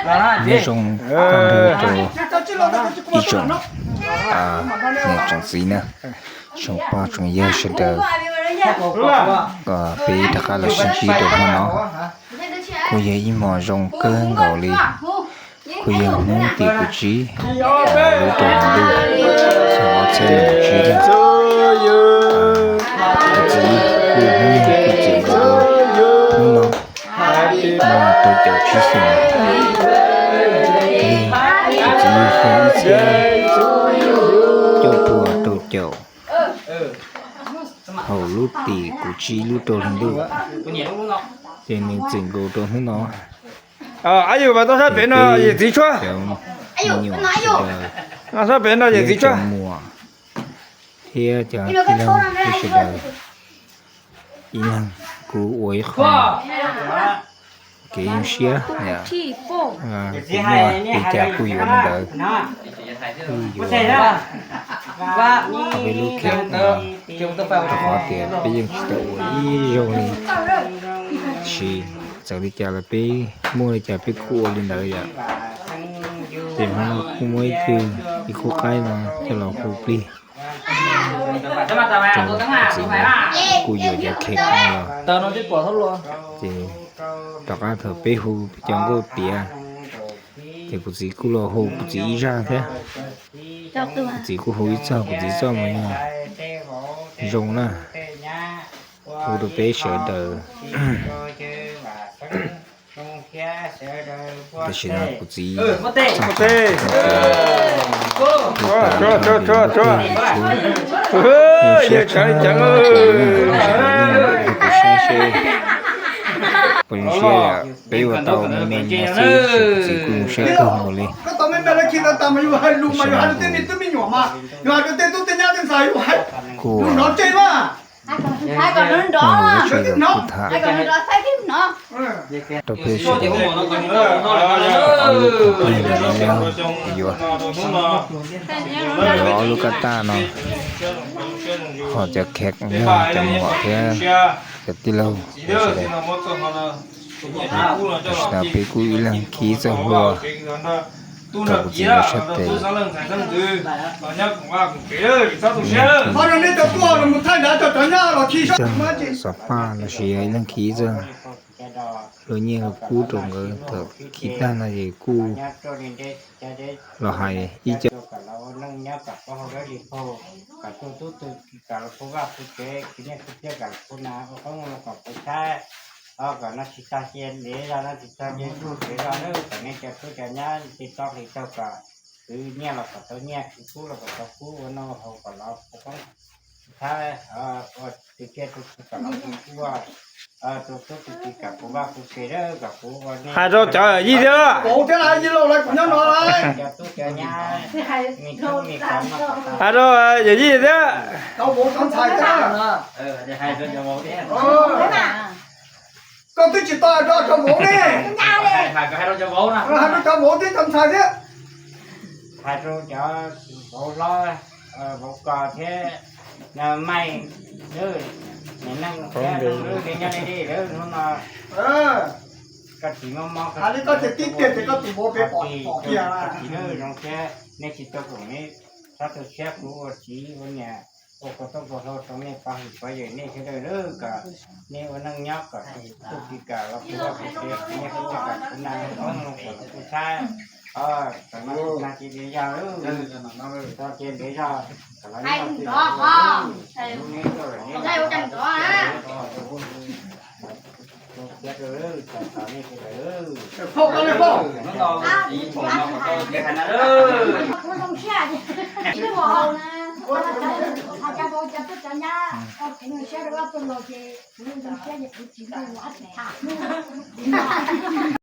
Nyob zoo tag nrho rau ib tsoom niam tsoom txiv na, tsoom pog tsoom yawg sawv daws, kom peb rov qab los sib ntsib rau hnub no. Kuj yog ib hmo zoo kawg nkaus li, kuj yog hnub tim kaum tsib lub rau hauv ntuj, xyoo ob txhiab nees nkaum tsib na. Kuv txiv kuj hnub yog kuj txiv nkaus hnub no, no rau caum tsib xyoos. Kuv txiv yug xyoo ib txhiab cuaj puas rau caum, hauv lub tim kaum tsib lub rau hauv ntuj, ces nws txwm nkaus rau hnub no. Ab yus mas tau sab pem no yawm txiv tshuab, me nyuam sawv daws, sab pem no yawm txiv tshuab, muam thiab cov tij laug sawv daws, ib leeg kuj ua ib qho kev zoo siab, kuv muaj li cas kuj yuav li ntawd, kuj yuav peb lub kheej no, rau qhov tias peb yeej tsis tau ua ib zaug li. Tiam sis txawm li cas los peb muaj li cas peb kuj ua li ntawd yom. Ces hnub no kuj muab ib tug, ib khub qaib no coj los hu plig rau kuv txiv, kuj yuav cov kheej no los, ces tom qab thaum peb hu cov nkauj tiav, ces kuv txiv kuj los hu kuv txiv ib zaj thiab. Kuv txiv kuj hu ib txoj, kuv txiv txoj mas yog zoo na, hu rau peb sawv daws. Tam sim no kuv txiv txoj, kuv saib seb puas zoo siab, peb ua tau me me no xwb, kuv txiv kuj zoo siab kawg nkaus li. Kuv tham rau peb sawv daws, ob lub kab tag no, yuav ob lub kab tag no, ho cov kheej, cov muam thiab cov tij laug sawv daws. Tam sim no peb kuj ib leeg khi txoj hlua rau kuv txiv lawv sab tes, ib txoj xov paj los sis yog ib leeg khi ib txoj hlua nyiaj hlua kub rau nkawd. Thaum khi tag no ces kuj los hais ib co kwv nyiaj los kom tau nyiaj, kwv kub los kom tau kub, ua noj ua haus kom los ua poob thaib, ua tus tsiaj tus txhu kom los ua kuaj, tus tub tus kiv kom puv vaj puv tsev, kom puv ua hais rau cov yij thiab, cov tub cov nyab, me tub me kav no kom tau. Hais rau yawm yij thiab, hais rau cov vauv thiab. Koj twb tsis tau hais rau cov vauv ne, hais rau cov vauv no, hais rau cov vauv thiab cov ntxhais thiab, hais rau cov vauv hlob, vauv kos thiab, Maij, niam neej thiab leej lub li nyob li li lawm hnub no. Koj txiv mob mob, hais li koj tias tib tiag ces koj tus vauv pem pom pom kiag, koj txiv zoo thiab, nej tsis tau koom neb sab tus tshiab, kuv ua txiv ua niam, ua kua tub kua hluas rau nej pov hwm pov yawm nej sawv daws lawm, kom nej ua neej nyob kom txuj kev kam los puv vaj puv tsev, nej kuj kom kuv na los kuv saib, kom no na ces ntiav yog, tau ces ntiav yog, kom los nyob